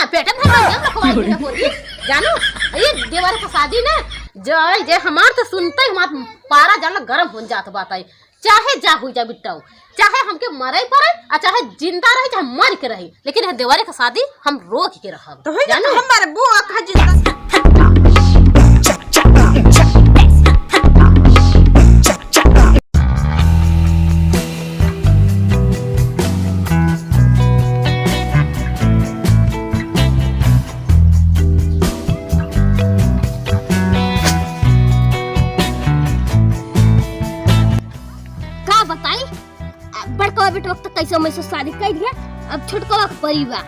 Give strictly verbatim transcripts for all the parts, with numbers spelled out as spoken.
पेट में भर गया, रखवाई है होती। जानो, ये देवर का शादी ना, जो, जे हमार तो सुनते ही हमार पारा जान लो गरम हो जात बात है। चाहे जा हुई जा बिट्टाऊ, चाहे हमके मरे पड़े, आ चाहे जिंदा रही, चाहे मर के रही, लेकिन ये देवरे का शादी हम रोक के रहब। तो होई ना, जानो? तो हम मरबो, आ कहा जिंदा। का बताई, आ, बड़कवा बेटवा के तो कैसे मैसे शादी कर दिया, अब छोटकवा के परी बा।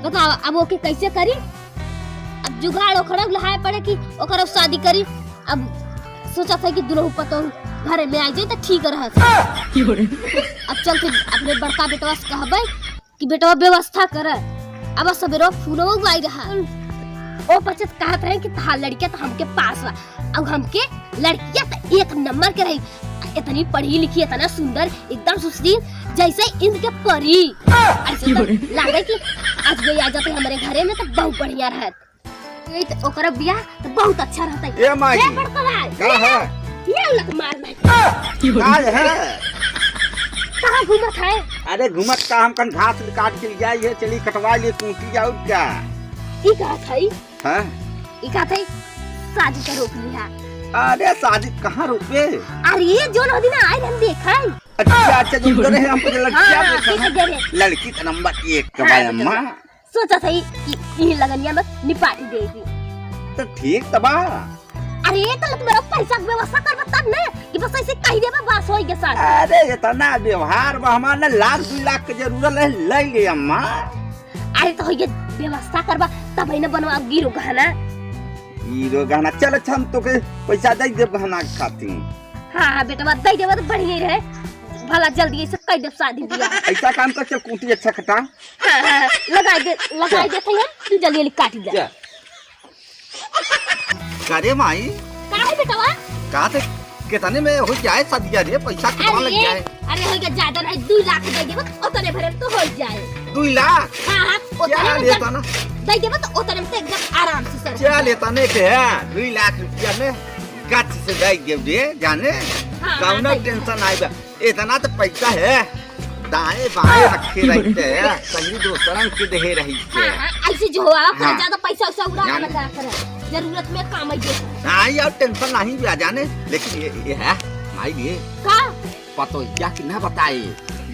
बताओ, अब ओके कैसे करी? अब जुगाड़ ओकरा लहाए पड़े कि ओकरा शादी करी। अब सोचा था कि दुल्हू पतोहू घरे में आ जाए तो ठीक रहत। अब चल के अपने बड़का बेटवा से कहबे कि बेटवा व्यवस्था कर। अब सबेरो फोनवा उबाई रहा। ओ पचत कहत रहे कि तहार लड़किया तो हमके पास बा। अब हमके लड़किया तो एक नंबर के रही। इतनी पढ़ी लिखी, इतना सुंदर, एकदम सुशील, जैसे इनके परी। ऐसे तो लागे कि आज ये आ जाते हमारे घरे में तो बहुत बढ़िया रहत। ये तो ओकरा बियाह तो बहुत अच्छा रहता है। ए माई। ए बड़कवा। का है? ये लक मार मार। का है? कहाँ घूमत है? अरे घूमत का, हम कन घास काट के ले जाई है, चली कटवा लिए, कूटी जाऊ क्या? ई का था ई? हाँ? ई का था ई? शादी का रोक लिया। अरे शादी कहाँ रोके? अरे ये जो नदी में आए हम देखा है। अच्छा, अच्छा, जो उधर है, हमको जो लड़कियाँ हाँ, देखा ठीक है, है। दे दे। लड़की का नंबर एक का हाँ, भाई अम्मा। सोचा था कि ई लगनिया में निपाटी दे दी। तो ठीक त बा। अरे, तो तुम्हारा पैसा के व्यवस्था करबा तब ना कि बस ऐसे कह देबा, बस होई के साथ। अरे, इतना व्यवहार बा हमार ना, लाख दुई लाख के जरूरत है, ले ले अम्मा। अरे, तो ये व्यवस्था करबा तब है ना बनवा गिरो गहना। गिरो गहना, चल अच्छा, हम तोके पैसा दे देब गहना के खातिर। हाँ, हाँ, बेटवा, दे देबा तो बढ़िया ही रहे। भला जल्दी ऐसे कह देब शादी बियाह। ऐसा काम कर, चल कूटी अच्छा खटा। हाँ, हाँ, हाँ, लगाई दे, लगाई चल। देते हैं, तू जल्दी जल्दी काटी जा। चल। करे माई। का है बेटवा? का थे, कितने में हो जाए शादिया रे, पैसा कितना लग अरे, जाए? अरे, हो गया, ज्यादा नहीं, दुई लाख दे देबो, उतने भरे में तो हो जाए। दुई लाख? हाँ, हाँ, उतने क्या में लेता जब ना? दे देबो तो उतने में तो एकदम आराम से सर क्या जाए। लेता नहीं के है, दुई लाख रुपया में गच से दे देब रे, जाने? हाँ, कौनो हाँ, दे देबो। Tension आई बा। इतना तो पैसा है, दाएं बाएं रखे रहते हैं, सही दोस्तन के देहे रही के। हाँ, हाँ, ऐसे जो हुआ, ओकरा हाँ। ज्यादा पैसा उसा उड़ा जान- ना करा करे। जरूरत में काम आई दे। हाँ, ये अब tension नहीं भी आ जाने, लेकिन ये, ये है, माई ये। का? पतोहिया कि ना बताए,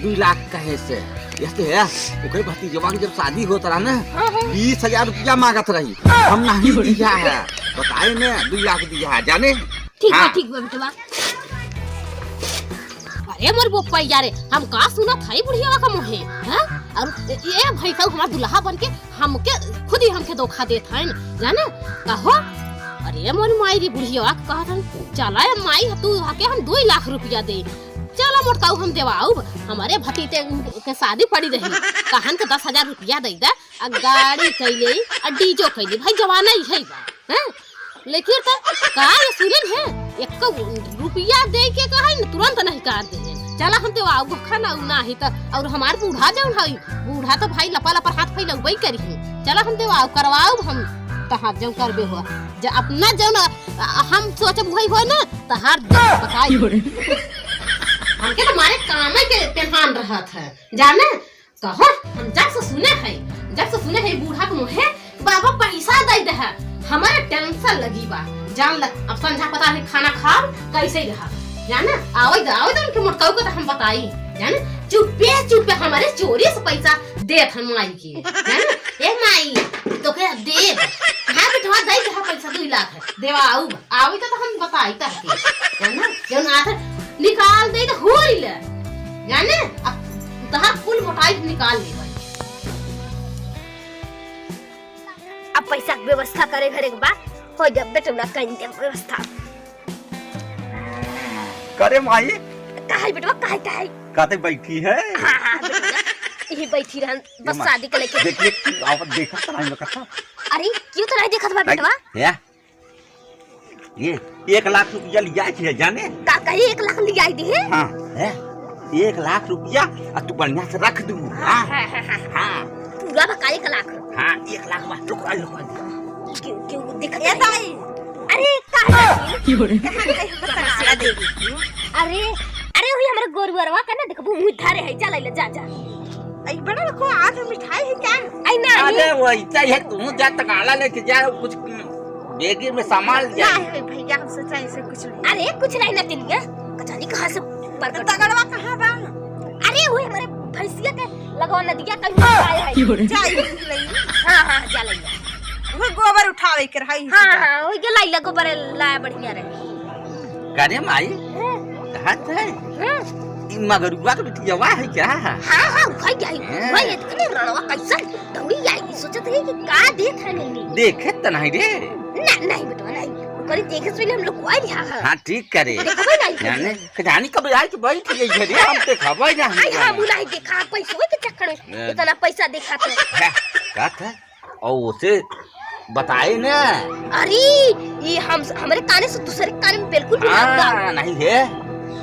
दुई लाख कहे से। ये तो है, ओकरे भतीजवा के जब शादी होत रहा ना, हाँ, हाँ। बीस हजार रुपया मांगत रही, हम नहीं दिया है। बताए ने, दुई लाख दिया है, जाने? ठीक बा, हाँ। ठीक बा, बेटवा। अरे मोर बोपैया रे, हम का सुनत हई बुढ़िया का मुँहे, हाँ? और ए, ए भैंसा हमार दुल्हा बन के हमके, खुद ही हमके धोखा देत हन, जाने? कहो, अरे मोर माई रे बुढ़िया के कहत हन, चला ए माई, तू आके हम दुई लाख रुपया दे, चला मोटकाऊ हम देवाउब, हमारे भतीजे के शादी पड़ी रही, कहन के दस हजार रुपया दे दे, आ गाड़ी कैले, आ डीजो कैले, भाई जमाना ही है बा, हैं? लेकिन तो का ये सुने है, एक रुपया दे के कहा न तुरंत नहीं कर दे। चला हम तो आओ खाना उ ना ही तो, और हमार बूढ़ा जौन है, बूढ़ा तो भाई लपा लपा हाथ फैलौबे करी है। चला हम तो आओ करवाओ हम तहार जौन करबे हो, जे अपना जौन, अ, हम सोचब वही हो ना, तहार जौन बताई। हमके तो मारे कामे के पेहान रहत है, जाने? कहो, हम जब से सुने है, जब से सुने है बूढ़ा के मुँहे, बाबा पैसा दे दे है, हमारे tension लगी बा। जान ल, अब संझा पता है खाना खाब, कैसे रहा, जाने? आवे दे, आवे दे उनके मोटकाऊ को तो हम बताई, जाने? चुप्पे चुप्पे हमारे चोरी से पैसा देत है माई के, जाने? ए माई, तो के देब, हाँ बेटवा, दे दे है पैसा, दुई लाख है, देवा आऊ, आवे तो, तो हम बताई तहके, जाने? जौन आथे निकाल दे तो होरी ले, जाने? अब तहार कुल मोटाई निकाल ले भाई। अब पैसा के व्यवस्था करे घरे के बा, हो जा बेटवा, कहीं दे व्यवस्था। करे माई? काहे बेटवा, काहे, काहे? काते बैठी है? हाँ, हाँ, बेटवा, यही बैठी रहन, बस ये माई, शादी के लेके। देख, देख, आवत देखत तो नहीं कथा। अरे, क्यों तो नहीं देखत बा नहीं, बेटवा? या? ये एक लाख रुपया लिया के जाने? का कही एक लाख लिया दी है? हाँ, है। एक लाख रुपया आ तू बढ़िया से रख दू। हाँ, हाँ, हाँ, हाँ, हाँ। हाँ। पूरा बका एक लाख। हाँ, एक लाख बा, लुकवा, लुकवा। क्यों, क्यों दिखत ए नहीं? दाई। अरे, कहाँ जाती? कहाँ गई हमर तगाड़ा देवी? अरे, अरे, वही हमरे गोरुअरवा का ना देखबू, मुँह धरे है, जा लइला, जा, जा। आई बड़ा रखो, आज मिठाई है क्या? आई ना, अरे, आई। वैसा ही है, तू जा तगाड़ा लेके जा, कुछ बेगी में संभाल जा। नहीं, भैया, हम सोचा ऐसे कुछ नहीं। अरे, कुछ नहीं ना तेलिया, कचारी कहाँ से प्रकट? तगड़वा कहाँ बा? अरे, वो हमारे भैंसिया के लगवा नदिया कहीं आया है। क्यों रे? जाई लई। हाँ, हाँ, जा लइला। वो गोबर उठावे के रहा, हाँ, हाँ, वो के लइला गोबर लाया बढ़िया रहे। करे माई, हाँ। कहत है, हाँ। ई मगरुआ के बिटियावा है क्या? हाँ, हाँ, उखाई जाई, हाँ। उखाई जाई, इतने रणवा कैसन दौड़ी आई, सोचत है कि का देख है नन्नी। देखे त नहीं रे। ना, नहीं बेटवा, नहीं। ओकरी देखे से पहले हम लोग को आई रहा है। हाँ, ठीक करे। देखबे नहीं करे। जाने, जानी कब आई कि बैठ गई है रे, हम देखबे ना हम आई, हाँ, जाने। बुलाई देखा, पैसों के चक्कर में हाँ। इतना पैसा देखा तो। है, का था? और उसे बताए ना। अरे, ये हम, हमरे काने से दूसरे काने में बिल्कुल भी ना हाँ, नहीं है।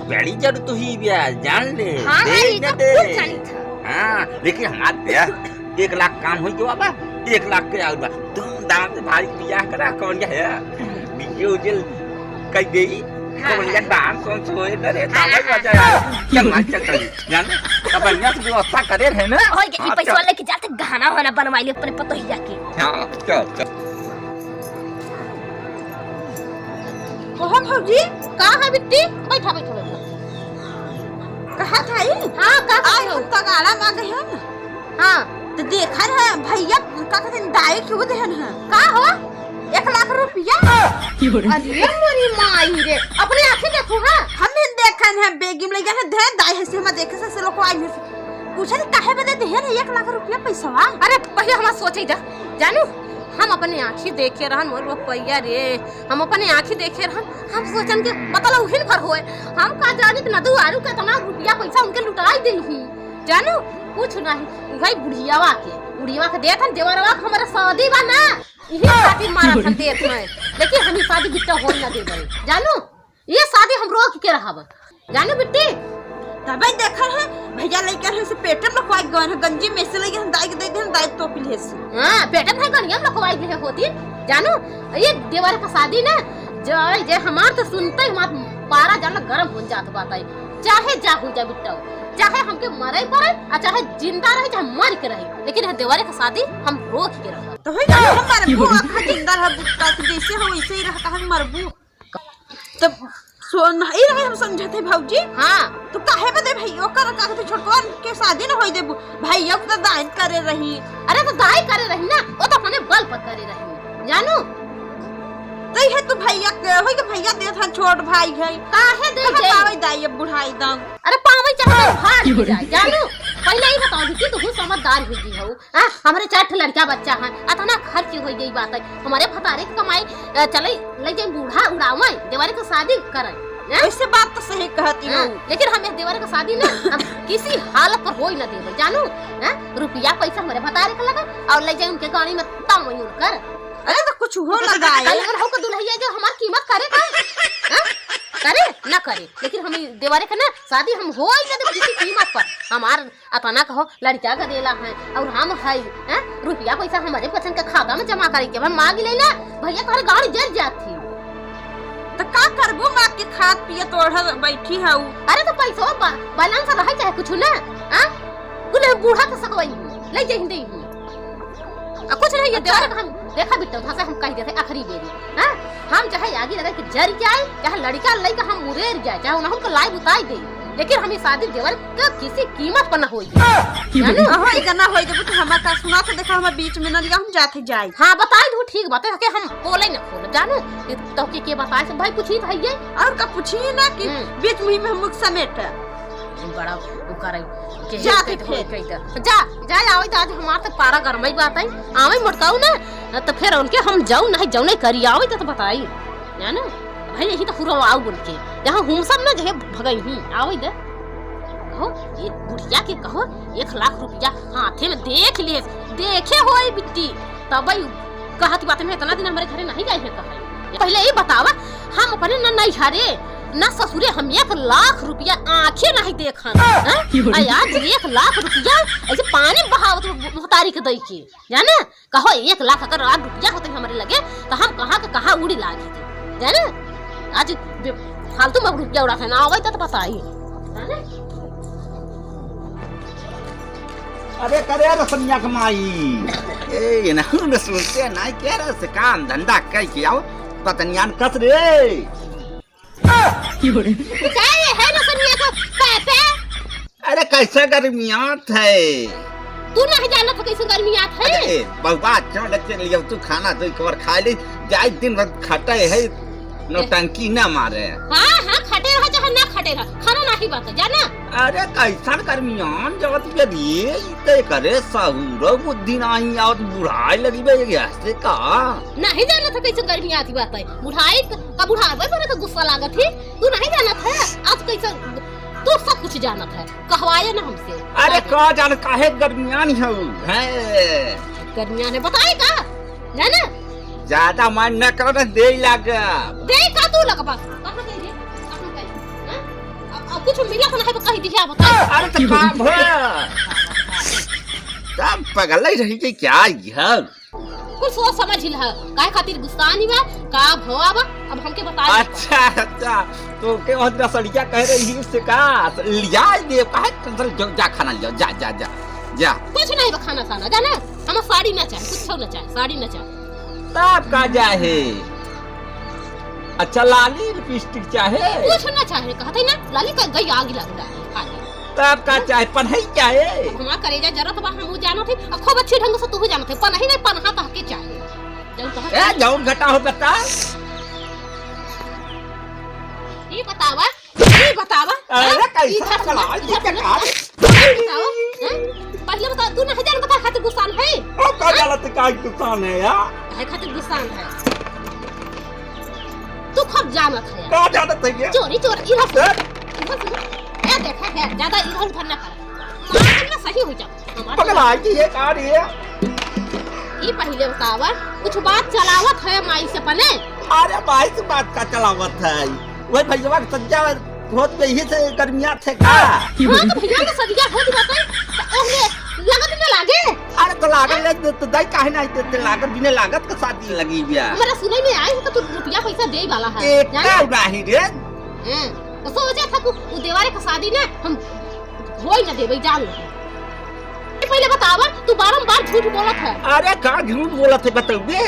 बड़ी जरूरत ही बिया, जान ले। हाँ, हाँ, देख ये ना तो दे। खूब जानी था। हाँ, लेकिन हमार बिया एक लाख काम होई गवा बा, एक लाख के आउर बा। धूमधाम से भाई बियाह करा, कौन क्या है? डीजे उजे कई देई, हाँ, कौन क्या हाँ। डांस वांस होए ना रे, हाँ, तबई हाँ, मजा हाँ। आए। चल, चल, चल। जाने, अब बढ़िया से व्यवस्था करे रहे ना। होई के, ई हाँ, पैसवा चल। लेके जाते गहना वहना बनवाई ले अपने पतोहिया के। हाँ, चल, चल। कहो भौजी, का है बिट्टी? बैठा, बैठा, बैठा। कहा था ई? हाँ, का आज कहो? हम तगाड़ा में आ गए हैं ना। हाँ। तो देखा रहे भैया, का कहते हैं, दाई क्यों देहन है? का हो? एक लाख रुपया? अरे मोरी माई रे, अपने आँखें देखू, हाँ? हम भी देखन है, बेगी में लइगन है, धन दाई है से हम देखे से, से लोग को आई है। पूछे थे, काहे बदे देहन है एक लाख रुपया पैसवा? अरे, पहिले हमार सोचे जा, जानू, हम अपने आँखी देखे रहन, मोर बपैया रे, हम अपने आँखी देखे रहन, हम सोचन के मतलब उहिन भर होए, हम का जाने कि नदू आरू के इतना रुपया पैसा उनके लुटाई देही, जानू, कुछ नहीं, उहई बुढ़ियावा के, बुढ़ियावा के देत हन, देवरवा के हमारा शादी बा ना, इही खातिर मारा था देत में, लेकिन हम ई शादी बिट्टा होई ना देबे, जानू, ये शादी हम रोक के रहब, जानू बिट्टी। तबे देखल है, भैया लइके है से पेटे में लखवाई गए हैं, गंजी में से लइके हम दाई के दे दे, दाई टोपी ले से। हाँ, पेटे में गनिया में लखवाई ले होती, जानू, ये देवर का शादी ना, जे, जे हमार तो सुनते ही हमार पारा जान गरम हो जात बात है, चाहे जा हो जा बिट्टा, चाहे हमके मरे पड़े, आ चाहे जिंदा रहे, चाहे मर के रहे, लेकिन ये देवर का शादी हम रोक के रहब। तो होई ना, हम मरबू, आखा जिंदा रहबू, जैसे हो वैसे ही रहता है, मरबू। तब सो नहीं रहे हम समझत है भौजी। हाँ। तो काहे बदे भाई ओकर का कहते छोटकवा के शादी न होई देबू? भाई अब तो दाई करे रही। अरे तो दाई करे रही ना, वो तो अपने बल पर करे रही। जानू? तो ये तू भैया के, होई के भैया देत है, छोट भाई है। काहे दे कहाँ दे? पावे दाई अब बुढ़ाई दाम। अरे पावे चाहे भार हो जाए, जानू? पहले ही बताओ कि तू समझदार हो गई हो। आ, हमरे चार ठे लड़का बच्चा है, अतना खर्च हो गई बात है। हमारे भतारे के कमाई, अ, चले, ले जाए बूढ़ा उड़ावे, देवरे के शादी करे, हैं? वैसे बात तो सही कहती हाँ, हो। लेकिन हम इस देवरे के शादी ना, हम किसी हालत पर होई ना देवे, जानू? हैं? रुपया पैसा हमारे भतारे के लगे और ले जाए उनके गाड़ी में तम उनकर। अरे तो कुछ हो ना जाए। कल अगर हो के दुल्हैया जो हमार कीमत करे का? हैं? करे? ना करे। लेकिन हम ई देवरे के ना शादी हम होई ना देवे किसी कीमत पर। हमार अतना कहो, लड़का गदेला है और हम हई, हैं? रुपया पैसा हमारे पसंद के खाता में जमा करे के, हम मांग लेला, भैया तोहरे गाड़ी जर जात थी। तो का करबू, माँ के खात पियत ओढ़ल बैठी हऊ? अरे तो पैसवा बा-, balance रहे चाहे कुछ ना, हाँ? कुल बूढ़ा के सकवाई हूँ, ले जाई दे हूँ। आ कुछ नहीं, ये अच्छा। देवर हम देखा बिट्टा, उठा से हम कह देते आखिरी बेरी, हाँ? हम चाहे आगी लगा के जर जाए, चाहे लड़का लइका हम मुरेर जाए, चाहे उन्हें हमको लाई बुताई दे, लेकिन हम ई शादी देवर के किसी कीमत पर ना होई। जानू? अहो, ई ना होई, जब तो हमार का सुना तो देखा, हमार बीच में ना लिया, हम जाते जाए। हाँ, बताई दू, ठीक बात है, कि हम बोले ना खोल, जानू? ये तो के, के बताए से भाई पूछी था ये? और का पूछी ना कि हम्म। बीच में हम मुख समेट। बड़ा उ करे, के जाते हेल कई फिर। कई कर। जा, जा, आवे तो आज हमार तो पारा गरमई बात है, आवे मोटकाऊ ना, तो फिर उनके हम जाऊ नहीं, जाऊ नहीं करी, आवे तो, तो बताई। जानो? भाई, यही तो हुरवाऊ बोल के। यहाँ हम सब ना जहे भगई ही, आवै दे। कहो, ये बुढ़िया के कहो, एक लाख रुपया हाथे में देख ले, देखे होई बिट्टी, तबई कहत बात में इतना दिन हमरे घरे नहीं गए हैं कहे। पहले ई बतावा, हम अपने न नैहरे ना ससुरे, हम एक लाख रुपया आँखे नहीं देखन, हाँ? आ आज एक लाख रुपया ऐसे पानी में बहावत हो महतारी के दई के, जाने? कहो एक लाख अगर आज रुपया होते हमरे लगे, तो हम कहाँ के कहाँ उड़ी लागी थी, जाने? आज बे-, फालतू में रुपया उड़ा है ना, आवे तो बताई, जाने? अरे करे रसनिया के माई, ए, ये ना, ना सुनते ना, कह रहे से काम धंधा कई के आओ, पतनियान कस रे। का ये है रसनिया के पापा? अरे कैसा गर्मियात है। तू नहीं जानत है कैसे गर्मियात है? अरे ए, बहुआ चल चल लियो तू खाना दो एक बार खा ले, जाए दिन भर खटे है, नौटंकी ना मारे। हाँ, हाँ, खटे रहा चाहे ना खटे रहा, खाना नहीं बात है, जाना? अरे कैसन गर्मियान जवत के रे, ते करे सहूरो बुद्धि नहीं आवत, बुढ़ाई लगी बे ये से का? नहीं जानत है कैसे गर्मियात बात है, बुढ़ाई का बुढ़ावे पर तो गुस्सा लागत है, तू नहीं जानत है, आज कैसे तू सब कुछ जानत है, कहवाए ना हमसे। अरे का जान काहे गर्मियान है, हैं? गर्मियान है, बताए का? जाना? ज्यादा मन न करो ना, दे लाग। दे का तू लगबा? कहाँ दे रे? कहाँ दे? हाँ? अब, अब कुछ मिला तो नहीं तो कही दिया, बता। अरे तो काम हो। सब पगल ही रही के क्या ये? कुछ सोच समझ ही लहा। काहे खातिर गुस्सा नहीं बा? का भवा बा? अब हमके बता दे। अच्छा, अच्छा। तो के वहाँ रसड़िया कह रही है उससे का? लिया दे, काहे टेंशन, जा, जा खाना लिया, जा, जा, जा, जा। कुछ नहीं बा खाना साना, जाना? हमें साड़ी ना चाहे, कुछ ना चाहे, साड़ी ना चाहे। तब का चाहे? अच्छा, लाली लिपस्टिक चाहे? कुछ ना चाहे, कहते ना, लाली का गई आग लग रहा है, खाली। तब का चाहे? पढ़ाई चाहे? हमार करेजा जरत बा, हम उ जानत है, आ खूब अच्छी ढंग से तू जानत है, पढ़ाई नहीं, पढ़ा कह के चाहे। जौन कहा ए, जौन घटा हो बता। ई बतावा, ई बतावा, अरे, हैं? कैसा ई घर से पकड़ा? बाहर, ई घर से का बाहर। ई बताओ, हैं? पहले बताओ, तू नहीं जान बता खातिर गुस्सान है? ओ, का हैं? गलत का गुस्सान है यार? काहे खातिर गुस्सान है? तू खूब जानत है। का जानत है ये? चोरी, चोरी, इधर से, हैं? इधर से। ए, देखा है, ज्यादा इधर उधर ना कर। मार ना सही हो जा। हमार पगला के ये का रे? ई पहिले बतावा, कुछ बात चलावत है माई से अपने? अरे माई से बात का चलावत है? वही भैया के सज्जा होत में यही से गर्मिया थे का? हाँ, तो भैया के सज्जा होत बाटे, तो ओहमे लागत न लागे? अरे तो लागत ले, तो दाई काहे नहीं देते लागत, बिना लागत के शादी लगी बिया। हमारा सुने में आए है कि तू रुपया पैसा दे वाला है, एक जाने? का नहीं रे। हाँ, तो सोचा था कि उ देवारे का शादी ना हम होई ना देबे, जान ले। ए, पहिले बतावा, तू बारंबार झूठ बोलत है। अरे, का झूठ बोलत है, बतउबे?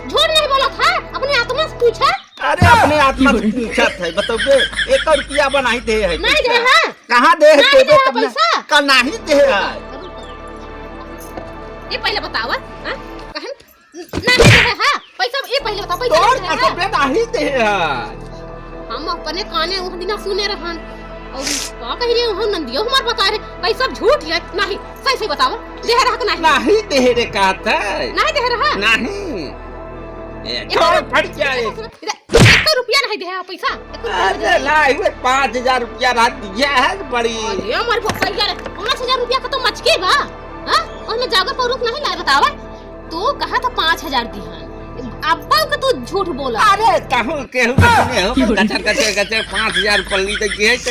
झूठ नहीं बोलत है, अपने आत्मा से पूछा। अरे, अपने आत्मा से पूछत है, बतउबे? एक रुपया बनाई दे है नहीं दे पैसा। है? कहाँ दे है नहीं तेरे दे है तब ना? पैसा? का नहीं दे है? ये पहिले बतावा, हाँ? कहन नहीं देहे है, पैसा, ये पहिले बताओ, पैसा तोर नहीं देहे है? कसम रे, नहीं देहे है। हम अपने काने उह दिना सुने रहन, और का कह रहे हो, नंदियो हमार बता रहे, पैसा झूठ है, नहीं, सही सही बताओ, देहे रहा कि नहीं? नहीं देहे रे, कहत है। नहीं देहे रहा? नहीं। ए, एको छोड़, फट जाए। एको रुपया नहीं देहे है, पैसा, एको रुपया नहीं अरे देहे है। लाई, वे पाँच हजार रुपया रात दिया है, बड़ी। अरे हमारे भसैया रे, पाँच हजार रुपया का तो मचके बा, हाँ? और मैं जागर पर रुक नहीं लाए, बतावा। तू कहा था पाँच हजार दिहन, अब्बा के तू झूठ बोला। अरे कहूँ केहू के सुने हो, गचर, गचर, गचर, पाँच हजार पल्ली तो गिरत।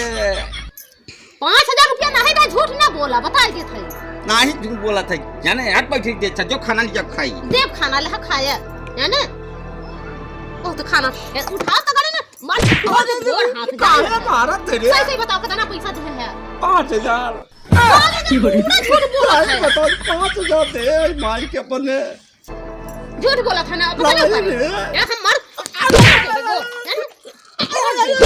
पाँच हजार रुपया नहीं था, झूठ ना बोला, बता के थे। नहीं झूठ बोला था, जाने हट बैठी दे, अच्छा, जो खाना लिया खाई। देव खाना ले खाया, जाने? ओ तो खाना, ए, उठा तो करे ना, मार के तोड़ दे, गोड़ हाथ काहे जाने। मारत है रे? सही सही बताओ, कितना पैसा दिया है? पाँच हजार। साले जब पूरा झूठ बोलत है। बताओ, पाँच हजार दे, माई के अपने। झूठ बोलत है ना, पता नहीं नहीं रे। यार हम मर, आ, आ, आ, आ, आ, आ, आ, आ,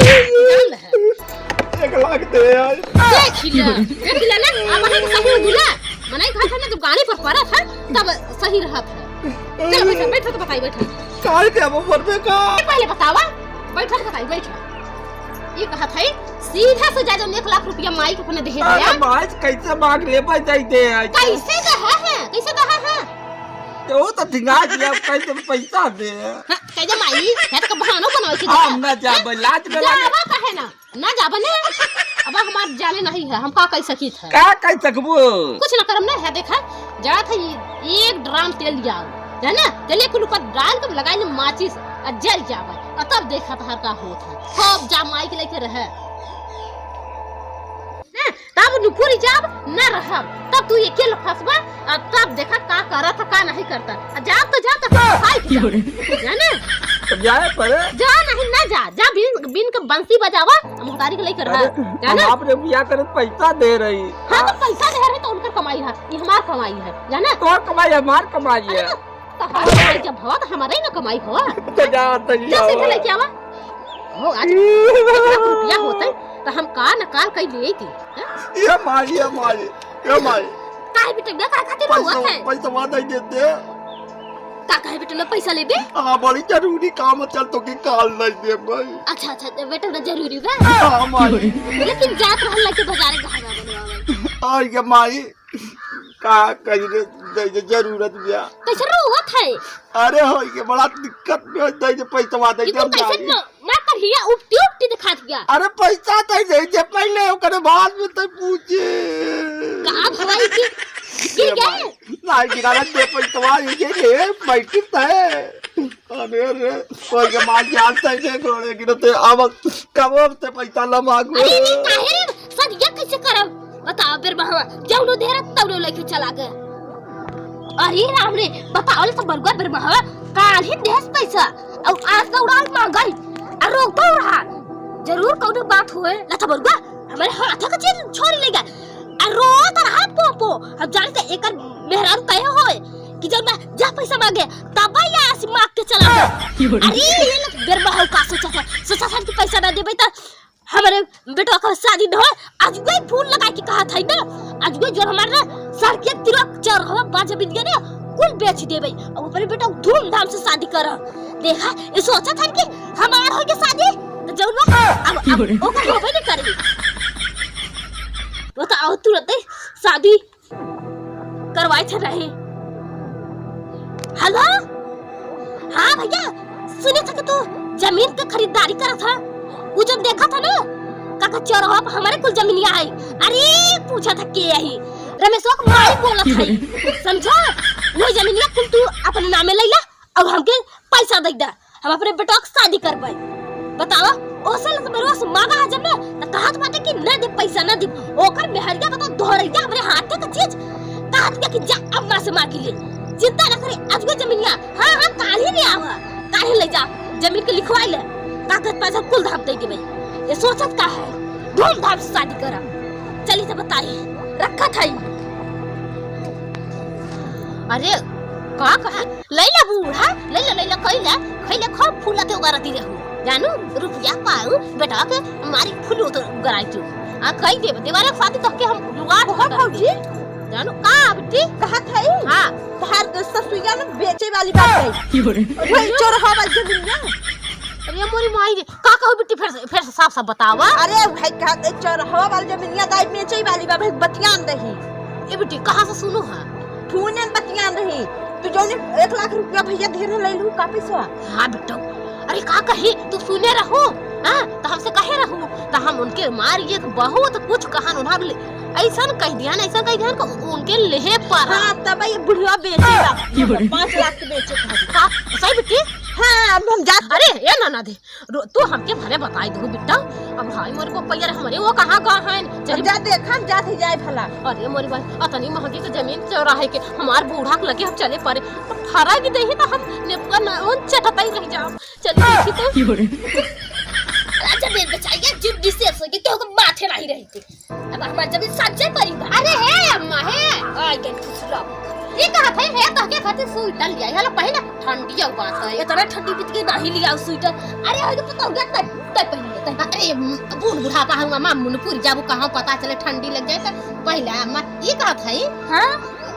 एक लाख दे यार। देख ले, देख ले ना, अब वहीं के सही में बोला। मनाई कहा था ना, जब गाड़ी पर पड़ा था, तब सही रहा था। चलो बैठो, बैठो तो बताई, बैठो। काहे के अब मरबे का? पहले बतावा, बैठो तो बताई, बैठो। ये कहा था, सीधा से जा, जो एक लाख रुपया माई के अपने देहे अरे दिया। माई, कैसे मांग ले, भाई, दे दे, आई तो। कैसे दहा है, कैसे दहा है? तो वो तो ढिंगा दिया, कैसे पैसा दे? हाँ, कैसे माई, है तो बहानो बनावे की हम जगह। ना जाबे, लाज में लागे। जावा काहे ना, ना जाबे ना। अब हमार जाने नहीं है, हम का कह सकी थे? का कह सकबो? कुछ ना करम ना है, देखा, जा था ये एक ड्राम तेल लिया, है ना? तेल एक ऊपर डाल के लगाई ना माचिस, आ जल जावे। अ तब देखा तहार का होत है। खूब जा माई के लेके रहे। हैं? तब नुपुरी जाब, ना रहब। तब तू अकेले फंसबा, अ तब देखा का करत है, का नहीं करता। अ जाब तो जा, तो खाई के जा। जाने? तो जाए पड़े। जा नहीं, ना जा। जा बिन, बिन के बंसी बजावा, मोहतारी के लेके रहे। अरे, जाने? हम आपने बिया करे पैसा दे रही। हाँ, तो पैसा दे रहे तो उनकर कमाई है, ये हमार कमाई है, जाने? तोर कमाई है, हमार कमाई है। अरे, तो तहार कमाई जब हवा, तो हमारे ही ना कमाई हवा। तो जा, तो जा, जा, सीधे लेके आवा। हो, आज एक लाख रुपया होते, तो हम का न काल कई लेती, हैं? ये माई, ये माई, ये माई। काहे बेटा, मैं काहे खातिर पैसा, रोवत है? पैसा दे देते। का कहे बेटा, ना पैसा लेबे? हाँ, बड़ी जरूरी काम है, चल तो के काल नहीं दे भाई। अच्छा, अच्छा, तो बेटा, ना जरूरी बा? हाँ, माई। लेकिन जात रहल लगे बाजारे घाघा बनवावे। और ये माई, का कही रे, दे दे जरूरत बिया। कैसे रोवत है? अरे हो, ये बड़ा दिक्कत में है, दे दे पैसवा, दे दे, लेकिन हम कैसे जाई। ना, ना करिया, उपटी उपटी दिखात बिया। अरे पैसा दे दे, दे पहले, ओकरे बाद में तो पूछे। का भवाई की, ये ये क्या है? भाई, ना गिरा दे पैसवा, ये ले, बैठी है। अरे रे, कोई के मार जान तै दे गोड़े गिरते, अब कब अब ते पैसा ला मांगू? अरे नहीं, काहे रे? सदिया कैसे करब? बताओ, बेरमहवा, जौनो देहरा तौनो लेके चला गया। अरे राम रे, बताओ ले तो बरुआ बेरमहवा, काल ही देहस पैसा, और आज तो उड़ाल मांगई, और रोक तो रहा। जरूर कौनो बात होए, ला तो बरुआ, हमारे हाथ का चीज छोड़ी ले गया। आ रोत रहा पोपो। हम जाने से एकर मेहरारू कहे होए कि जब मैं जा पैसा मांगे, तब या ऐसी मांग के चला गया। अरे, ये लोग बेरमहवा का सोचा था, सोचा था कि पैसा ना देबे त हमारे बेटवा का शादी न होए। आज वही फोन लगा के कहा था ना, आज वही जो हमारे ना सर के तिरक चरहवा बा जमीन के ना, कुल बेच देबे। अब अपने बेटा धूमधाम से शादी कर। देखा, ये सोचा था कि हमार होई के शादी, तो जौन बा, अब, अब ओकर होबे नहीं करी। बताओ, तुरंत ही शादी करवाए थे नहीं। हेलो, हाँ भैया, सुने थे कि तू जमीन के खरीदारी करत था, वो जब देखा था ना, काका चौराहा पर हमारे कुल जमीनिया है। अरे, पूछा था के यही रमेशवा के माई बोलत है, समझा? वो जमीनिया कुल तू अपने नामे ले ला। अब हमके पैसा दे दा, हम अपने बेटवा के शादी करबै। बतावा, ओसे लत बरोस मांगा है जब ना, त कहत बाटे कि ना दे पैसा, ना दे। ओकर मेहरिया बता दोहरैया हमरे हाथे का चीज, कहत के कि जा अम्मा से मांगी ले। चिंता ना करे, आज के जमीनिया, हाँ, हाँ, काल ही ले आवा, काल ही ले जा, जमीन के लिखवाई ले, कागज पैसा कुल धाम दे देबे। ये सोचत का है, धूमधाम से शादी करा। चली तो बताई, रखत है। अरे, का कहा? लैला बूढ़ा, लैला, लैला, कैला, खैले खूब फूलते उगारती रहू। जानू, रुपया पाऊ, बेटा के मारी फूल तो उगाराई तू। आ, कई देब, देवारे शादी तक के हम जुगाड़ बहुत कर भौजी। जानू, का बेटी? कहत है? हाँ। तहार ससुइया ना बेचे वाली बात है। की बोले? वही चोरहा वाली जमीनिया। अरे मोरी माई रे, का कहू बेटी, फिर से, फिर से साफ साफ बतावा। अरे भाई, कहत है चोरहा वाली जमीनिया दाई बेचे वाली बा, भाई बतियान रही। ए बेटी, कहाँ से सुनू है? फोन में बतियान रही। तू जौन एक लाख रुपया भैया धीरे ले लू, का पैसा? हाँ बेटा, अरे का कही, तू सुने रहू, हाँ, तो हमसे कहे रहू, तो हम उनके मार ये बहुत कुछ कहन, उन्हार ले, ऐसन कह दिया ना, ऐसन कह दिया ना, उनके लेहे पर। हाँ, तब ये बुढ़वा बेचे ला, की बोले? पाँच लाख के बेचे खातिर। का? सही बेटी? हाँ, अब हम जात अरे, ए ना, ना दे, रो-, तू हमके भले बताई दू बिट्टा, अब हाय मोर को पैर हमरे वो कहाँ गए हैं? चल अब जा देख, हम जात ही जाए भला। अरे मोरी बाई, अतनी महंगी के जमीन चौराहे के, हमार बूढ़ा के लगे हम चले पड़े, फरा भी देही तो हम नेपुआ ना, उन चटता ही रह जाओ। चल देखी तो। की बोले? अरे जमीन बेचाइए, जिंदगी से सो के केहू के माथे नहीं रही थी। अब हमार जमीन सब जे परी बा। अरे हे अम्मा हे। आई गई खुसरा। ये कहत है, हे तहके खातिर स्वेटर लिया, हेलो पहले ठंडी बात है। इतना ठंडी बीत के नहीं लिया स्वेटर। अरे हो तो पता हो गया, तब, तब पहन लेते हैं। अरे बूढ़ बुढ़ापा हुआ, माँ मुनपुर जाबू कहाँ पता चले ठंडी लग जाए तो पहले अम्मा ये कहत है। हाँ?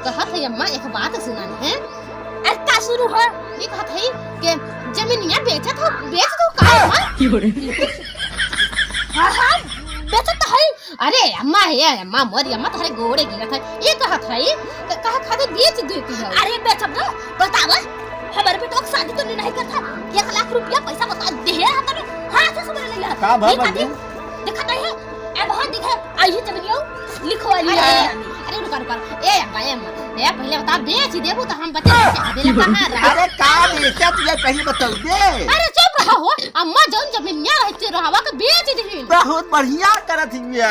कहत है अम्मा एक बात सुना है। अरे का सुनू है? ये कहत है कि जमीनिया बेचत हो, बेच दो का अम्मा? की बोले? हाँ, हाँ, बेचत है। अरे अम्मा हे, अम्मा मोरी अम्मा तोहरे गोड़े गिरत है। ये कहत है, क-, कहा खातिर बेच देती है। अरे बेचब ना, बतावा, हमारे बेटवा के शादी तो नहीं करता। एक लाख रुपया पैसा बता दे है, हम तो हाथ से समझ लिया। का भा ये बन खातिर गया? देखत है, अब हाँ दिखे, आई ही जमीनिया लिखवा लिया। अरे, अरे रुका, रुका, ए अम्मा, ए अम्मा, ए, पहिले बता, बेच देबू त हम बचे, बेचे, बेला कहाँ रहा? अरे, का बेचत ये पहिले बतइबे? अरे, चुप रहो हो। अम्मा, जौन जमीनिया रहे, ते रहवा के बेच दिहिन। बहुत बढ़िया करत हिया।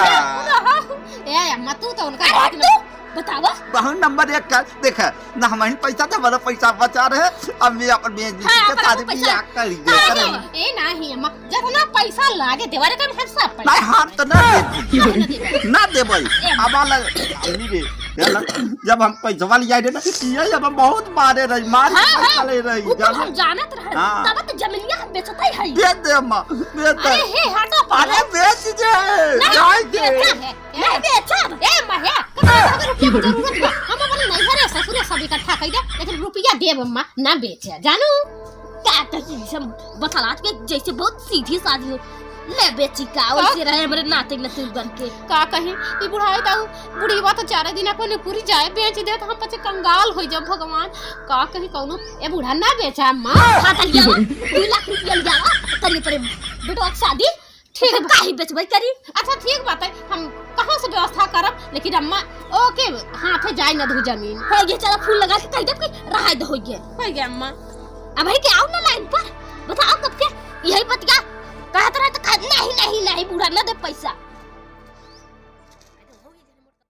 रहो। ए, अम्मा, तू तो उनका अरे, बात तू में बतावा। बहुत नंबर एक कर, देख, ना हमहिन पैसा था, हमारा पैसा बचा रहे, अब मैं अपन बेच दी, हाँ, के अपन शादी पैसा। बियाह करी दे, हाँ, करे। ए, नाही, अम्मा, जतना पैसा लागे, देवा रे, हम सब पैसा नहीं, हम तो ना देबे। काहे ना देबे? ना देबे। ए, अब आला, अली रे, चला, जब हम पैसवा लिया रे ना, ये जब हम बहुत मारे रही, मारे हाँ, पैसा हाँ, ले रही, उ तो जानो? हम जानत रहे, हाँ। तब तो जमीनिया हम बेचत ही है। बेच दे अम्मा, बेच दे। अरे, हे, हटो, अरे, पागल। बेच दे। नहीं, जाए दे। बेचा है। नहीं बेचब। ए, अम्मा, हे, कतना रुपया के जरूरत बा? हम अपन नैहरे, ससुरे सब इकट्ठा कई दे, लेकिन रुपया देब अम्मा, ना बेचे, जानू? का कही, सब बतलात के जैसे बहुत सीधी साधी हो। ले बेची का, का? वैसे रहे हमरे नाते नतुर बन के। का कही, ई बुढ़ाई ताऊ, बुढ़ीवा तो चारे दिना को निकुरी जाए, बेच दे तो हम पचे कंगाल हो जाब भगवान। का कही कौनो, ए बूढ़ा ना बेचा अम्मा। हाँ, तो लियावा, दू लाख रुपया लियावा, करिए परे बेटवा के शादी। ठीक बा। काहे बेचबे करी? अच्छा, ठीक बात है, हम कहाँ से व्यवस्था करब, लेकिन अम्मा, ओके, हाथे जाए न दू जमीन। हो गया, चला फूल लगा के कह देब कि रहाय दे, हो गया। हो गया अम्मा। अब है के आओ ना लाइन पर, बताओ कब के यही बतिया कहत रहे तो कह, नहीं, नहीं, नहीं, बूढ़ा ना दे पैसा।